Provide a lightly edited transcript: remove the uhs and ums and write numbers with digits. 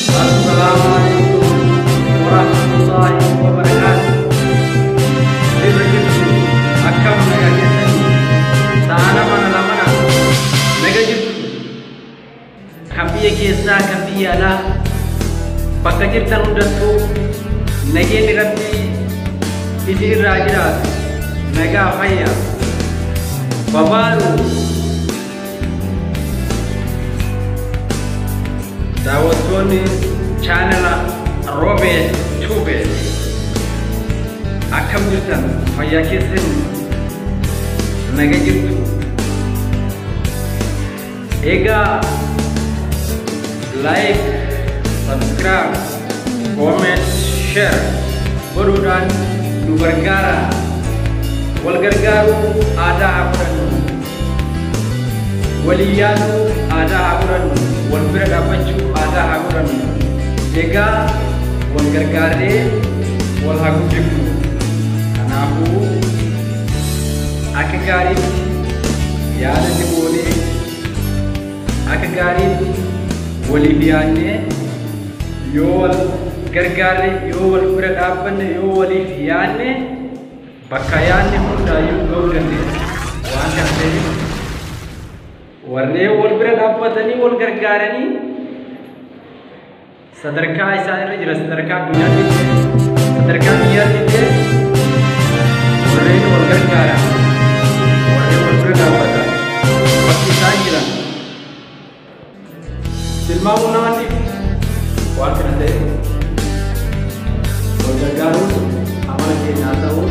Assalaamu alaikum warahmatullahi wabarakaatuh. Jirra jirtu, akkam nagaa keessanii? Sa'aana mana lamana naga jirtu. Kan biyya keessaa, kan biyya alaa, bakka jirtan hundattuu nageenyi Rabbii isin irraa jiraatu. Nagaa fayyaa babaaru. Daawwattoonni chaanala Roobee Tuubee, akkam jirtan? Fayyaa keessan, naga jirtu? Egaa like, subscribe, comment, share godhuudhaan nu gargaara. Wal gargaaruu aadaa haa godhannu. Walii yaaduu aadaa haa godhannu. Wal bira dhaabbachuu aadaa haa godhannu. Egaa wal gargaarree wal haa guddifnu. Kanaafuu akka gaariitti yaadatti goonee, akka gaariitti waliif yaadnee yoo wal gargaarre, yoo wal bira dhaabbanne, yoo waliif yaadne, bakka yaadne hundaayyuu ga'uu dandeenya. Waan kana ta'eef warreen wal bira dhaabbatanii wal gargaaranii sadarkaa isaan irra jira, sadarkaa addunyaatti illee, sadarkaa biyyaatti illee, warreen wal gargaaran, warreen wal bira dhaabbatan, bakki isaan jiran tilmaamuu namatti. Waan kana ta'eef wal gargaaruun amala keenyaa ta'uu